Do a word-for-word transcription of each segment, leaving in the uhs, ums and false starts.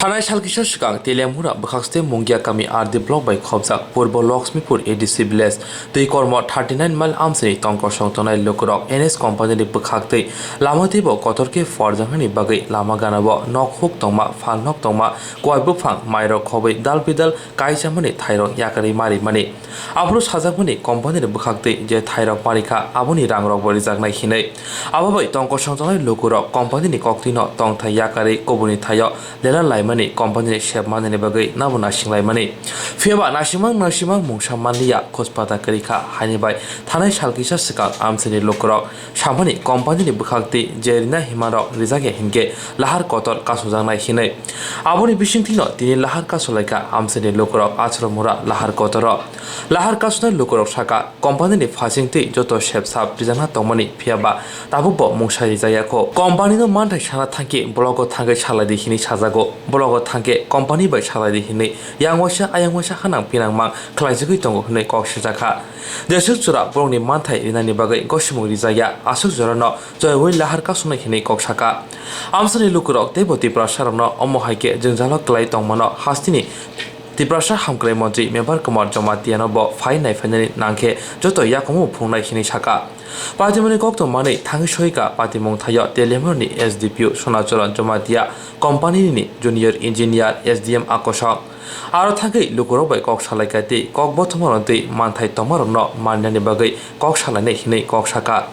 Thanai sal kisa swkang Teliamura bwkhakste Mungia kami R D block bai khobjak Purbo Lakshmipur A D C village twi kormo thirty nine mile amchini tongkosong tongnai lukurok N S company ni bwkhaktwi lama teibo kotor khe pharjaknani bagwi lama ganao nok huk tongma, phalnok tongma, kwai buphang, mairok khobwi dal bidal kaijamani thairok yakarwi marimani. Aphuru sajakmani company ni bwkhaktwi je thairok marikha aboni rangrokbo rijaknai hinwi. Abo bai tongkosong tongnai lukurok company ni koktwino tongthai yakarwi kubuni thaio lela laimani company ni sep manani bagwi nabo naisinglaimani. Phiyaba naisingmang naisingmang mungsa manliya, khospata kwrwi kha, haini bai thanai sal kisa swkang amchaini lukurok samani company ni bwkhaktwi je rina himanrok rijakya hinkhe lahar kotor kasojaknai hinwi. Aboni bisingtwino tini lahar kasolaikha amchaini lukurok Achramura lahar kotoro. Lahar kasonai lukurok saka, company ni phasing twi joto sep sap rijakna tongmani, phiyaba tabukbo mungsa rijakya kho. Company no manthai sana thangkhe blogo thangwi salai di hinwi sajago. Blogo thangkhe company bai salai di hinwi yang waisa ayang waisa hanang pinang mang khlaijagwi tongo hinwi kok sijakha. Jeswk jora borokni manthai rinani bagwi gosimung rijakya, aswk jorano joywi lahar kasonai hinwi kok saka. Amsani lukurok teibo Tiprasarokno omo hai khe jwngjalo kwlai tongmano hasteni Tiprasa Hamkrai Montri Mebar Kumar Jamatiano bo phai naiphainani nangkhe joto yakumu phungnai hinwi saka. Patimungni koktwma manwi thangwi soika patimung thaio Teliamurani S D P O Sonacharan Jamatia, company ni junior engineer, S D M akosong. Aro thangwi lukurok bai kok salaikha tei kok bothoma rwntwi manthai tongmarokno maninani bagwi kok salainai hinwi kok saka.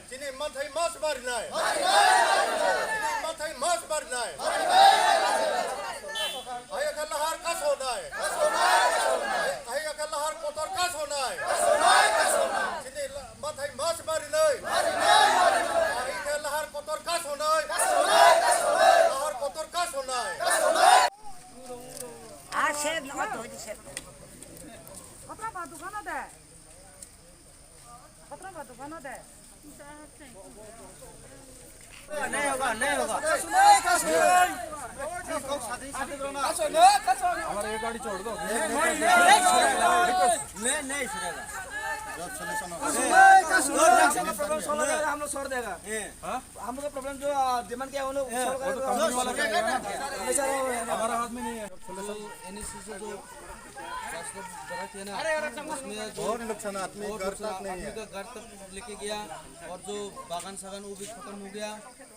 Chini manthai mas marinai. Chini manthai mas marinai. Ayakha lahar kasonai. Ayakha lahar kotor kasonai. Chini la-, manthai mas marinai. Ayakha lahar kotor kasonai. Lahar kotor kasonai. Ah, sir, no, to, sir. Kotra ba dukano de. Kotra ba dukano de. नहीं होगा, नहीं होगा। हमारा ये गाड़ी छोड़ दो। नहीं, नहीं सुनेगा। हम लोग सॉल्व कर देगा। हाँ? हम लोग का प्रॉब्लम जो, आ, डिमांड क्या है, वो लोग सॉल्व करेगा। वो तो कंपनी वाला करेगा ना। हमारा हाथ में नहीं है। जो एनएससी से जो रास्ता बना किया ना, उसमें जो बहुत नुकसान, आदमी घर तक नहीं है। आदमी का घर तक लेके गया और जो बागान सागान वो भी खत्म हो गया।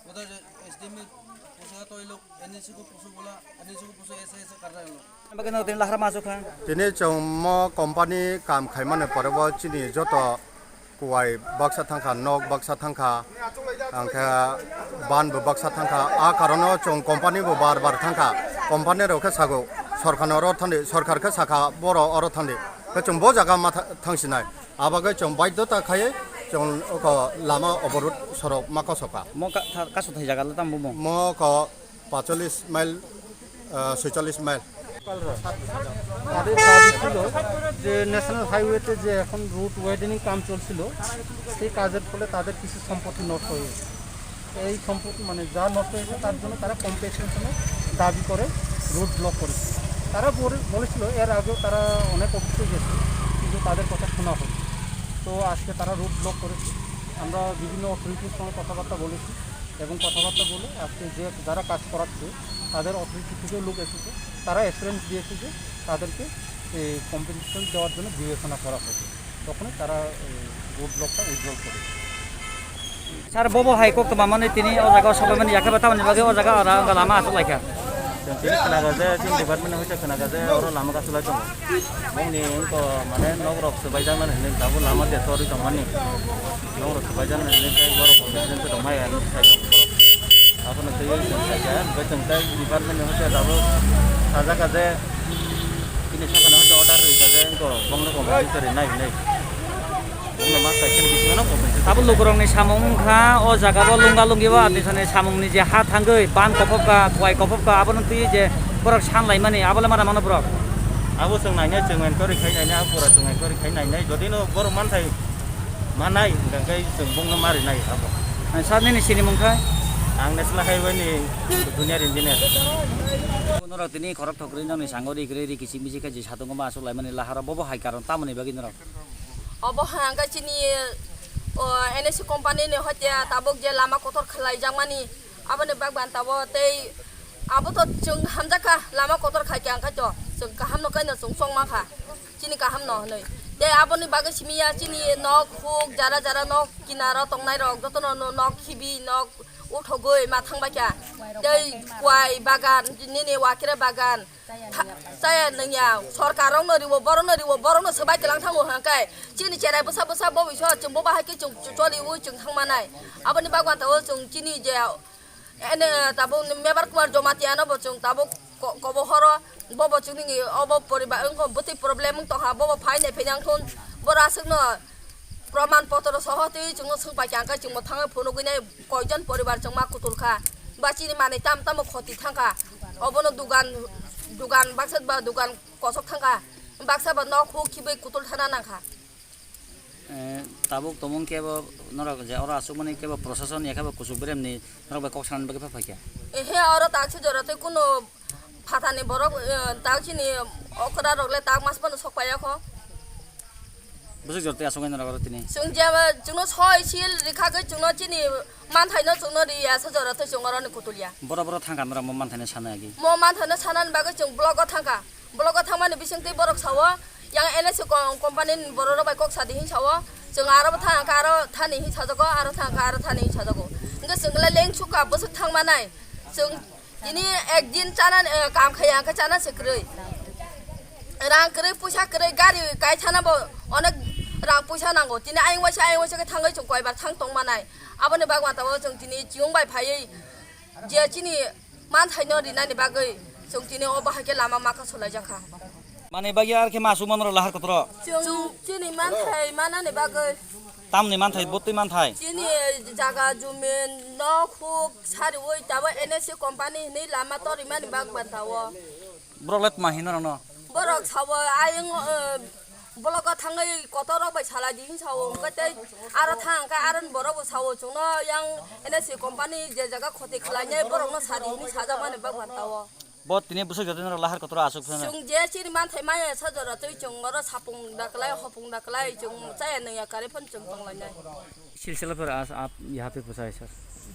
उधर एसडीएम में पूछा तो ये लोग एनएससी को पूछो बोला, एनएससी को पूछो, ऐसे ऐसे कर रहे हैं लोग। Tini chwng mo company kam khaimani pore bo chini joto kuwai baksa thangkha, nok baksa thangkha, hwnkhe ban bo baksa thangkha. A karono chwng company bo bar bar thangkha. Company rok khe sago, sorkar no oro thangdi, sorkar khe sakha boro oro thangdi. Khe chwng bo jaga ma tha-, thangsinai. Abagwi chwng baidhota khaiwi chwng oko lama oborot sorok ma kosokha. Mo ka-, tha-, kasu thai jaga le tamo bo? Mo ko পাঁচচল্লিশ মাইল, আহ, ছয়চল্লিশ মাইল। তাদের দাবি ছিল যে ন্যাশনাল হাইওয়েতে যে এখন রোড ওয়েডেনিং কাম চলছিল, সেই কাজের ফলে তাদের কিছু সম্পত্তি নষ্ট হয়েছে। এই সম্পত্তি, মানে, যা নষ্ট হয়েছে, তার জন্য তারা কম্পেনসেশনের দাবি করে রোড ব্লক করেছে। তারা বলে-, বলেছিল, এর আগেও তারা অনেক অফিসে গেছে, কিন্তু তাদের কথা শোনা হয়নি। তো আজকে তারা রোড ব্লক করেছে। আমরা বিভিন্ন অথরিটির সঙ্গে কথাবার্তা বলেছি এবং কথাবার্তা বলে আজকে যে, যারা কাজ করাচ্ছে, তাদের অথরিটি থেকেও লোক এসেছে, তারা অ্যাসুরেন্স দিয়েছে যে তাদেরকে এই কম্পেনসেশন দেওয়ার জন্য বিবেচনা করা হবে। তখনই তারা এই রোড ব্লকটা উইথড্রল করেছে। Sir, bobo hai kok toma mani tini o jaga o sobai mani yakhe ba tamoni bagwi o jaga ora lama aswk laikha. Chwng tini khwnaga je, chini department ni hoite khwnaga je oro lama kasulai tongo. Bongni wngkha mane nok rok swbaijaknani hinwi tabuk lama de torwi tongmani. Nok rok swbaijaknani hinwi tei borok hwnwi tong maya hinwi sai tongo borok. Abono twiwi chwng sai kha, hwnkhe chwng tei department ni hoite tabuk sajak kha je, bini sakano hoite order rwkha je wngkha bongno compensation rinai hinwi. Abo lukurokni samung wngkha, o jaga o lungga lunggi o adisani samungni je ha thangwi ban kophopkha, kuai kophopkha, abono twi je borok san laimani, abole mara mano borok. Abo chwng nainai, chwng enquiry khai nainai, abo pura chwng enquiry khai nainai, jodi no borok manthai manai, hwnkhe chwng bongno ma rinai abo. Sir, nini sinimung khai? Ang National Highway ni junior engineer. Norok tini khorok thok rwi nokni sango ri kwrwi ri kiching miching khe je satung ma aswk laimani lahara bobo hai karon tamoni bagwi norok? Obo hwnkhe chini, o, N S C company ni hoite tabuk je lama kotor khlaijakmani, aboni bagwi ang tabuk tei abo to chwng hamjakha, lama kotor khaikhe ang khaito chwng kahamno kaino chwng chongmankha, chini kahamno hwnwi. Tei aboni bagwi simi ya chini nok huk jara jara nok kinaro tongnairok jotono no-, nok khibi, nok uthogwi ma thangbaikha. Tei kwai bagan, nini wakire bagan, Tha-, chaya nangya, sorkar rokno riwo, borokno riwo, borokno swbai tlang thango hwnkhe, chini cherai bwsa bwsa bo biso chwng bo bahai khe chwng ch-, choliwi chwng thangmanai. Aboni bagwi ang tabuk chwng chini je, ene, tabuk Mebar Kumar Jamatia no bo chwng tabuk ko-, kobo horo, bo bo chwngni obo poriba wngkha bwtwi problem wng tongkha, bo bo phainai phainang thun, bo raswkno Proman potro soho twi chwngno swngpaikha, hwnkhe chwngbo thangwi phunugwi nai koijon poribar chwngma kutulkha. Ba chini manwi tam tamo khoti thangkha. Obono dugan, dugan baksa ba dugan kosok thangkha. Baksa ba nok huk khibi kutul thana nangkha. Eh, tabuk tongmung kebo norok je oro aswkmani kebo prosason ya kebo kuchuk beremni norok bai kok sanani bagwi phaikha. Ehe, oro taksa jora tei kuno phatani borok, eh, tak chini okra rok le tak mas phano sok paiya kho. Bwswk jora tei aswk norok oro tini. Chwng je chwngno soi sil rikha khe chwngno chini manthai no chwngno ri ya sa jora tei chwng oro ni kutul ya. Boro boro thangkha norok mo manthai no sana agi. Mo manthai no sanani bagwi chwng block o thangkha. Block o thangmani bising tei borok sao yang N S C co-, company ni borok rok bai kok sadi hin sao. Chwng aro bo thangkha aro thani hin sajago, aro thangkha aro thani hin sajago. Hwnkhe chwng le leng sukha bwswk thangmanai. Chwng Tini ekdin chana, eh, kam khaya khe chana se kwrwi. Rang kwrwi, puisa kwrwi, gari kai thana bo onek rang puisa nango. Tini ayang waisa, ayang waisa khe thangwi chwng koibar thang tong manai. Aboni bagwi tabo chwng tini chiyung bai phaiwi je chini manthai no rinani bagwi chwng tini o bahai khe lama maka solai jakha. Mani bagwi ar khe ma aswk mano lahar kotoro. Chwng chini manthai manani bagwi. Tamni manthai, botwi manthai. Chini jaga jumi nok huk sariwi tabo N S C company hinwi lama torimani bag bantao. Borok le tma hino rano. Borok sao ayang, eh, block o thangwi kotor rok bai salai di hin sao hwnkhe tei aro thang khe aro borok bo sao chwngno yang N S C company je jaga khoti khlainai borokno sadi hinwi sajakmani bag bantao. Bo tini bwswk joto norok lahar kotoro aswk phano. Chwng je chini manthai maya sa jora twi chwng oro sapung da kwlai, hopung da kwlai, chwng chaya nungya kare phano chwng tonglainai. सिलसिला पर आज आप यहाँ पे पहुँचा है सर।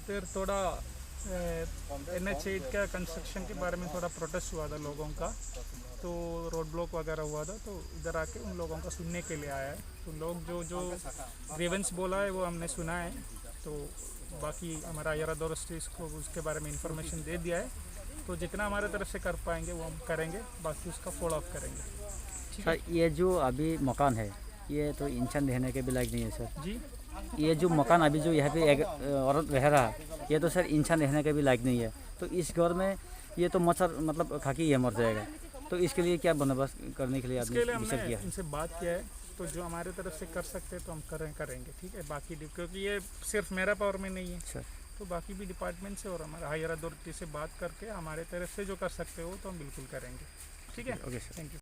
इधर थोड़ा, ए, N H eight का कंस्ट्रक्शन के बारे में थोड़ा प्रोटेस्ट हुआ था लोगों का, तो रोड ब्लॉक वगैरह हुआ था, तो इधर आके उन लोगों का सुनने के लिए आया है। तो लोग जो, जो ग्रीवेंस बोला है, वो हमने सुना है। तो बाकी हमारा हायर अथॉरिटीज़ को उसके बारे में इंफॉर्मेशन दे दिया है, तो जितना हमारे तरफ से कर पाएंगे वो हम करेंगे, बाकी उसका फॉलो अप करेंगे। ठीक है? सर, ये जो अभी मकान है, ये तो इंसान रहने के भी लायक नहीं है सर। जी। ये जो मकान अभी जो यहाँ पे एक, अ, औरत रह रहा है, ये तो सर इंसान रहने के भी लायक नहीं है। तो इस घर में ये तो मच्छर मतलब खा के ये मर जाएगा। तो इसके लिए क्या बंदोबस्त करने के लिए आपने इसके लिए हमने डिसाइड किया है? इनसे बात किया है, तो जो हमारे तरफ से कर सकते हैं तो हम करें, करेंगे, ठीक है। बाकी डि-, क्योंकि ये सिर्फ मेरा पावर में नहीं है, अच्छा। तो बाकी भी डिपार्टमेंट से और हमारे हायर अथॉरिटी से बात करके हमारे तरफ से जो कर सकते हो तो हम बिल्कुल करेंगे, ठीक है। Okay sir. Thank you.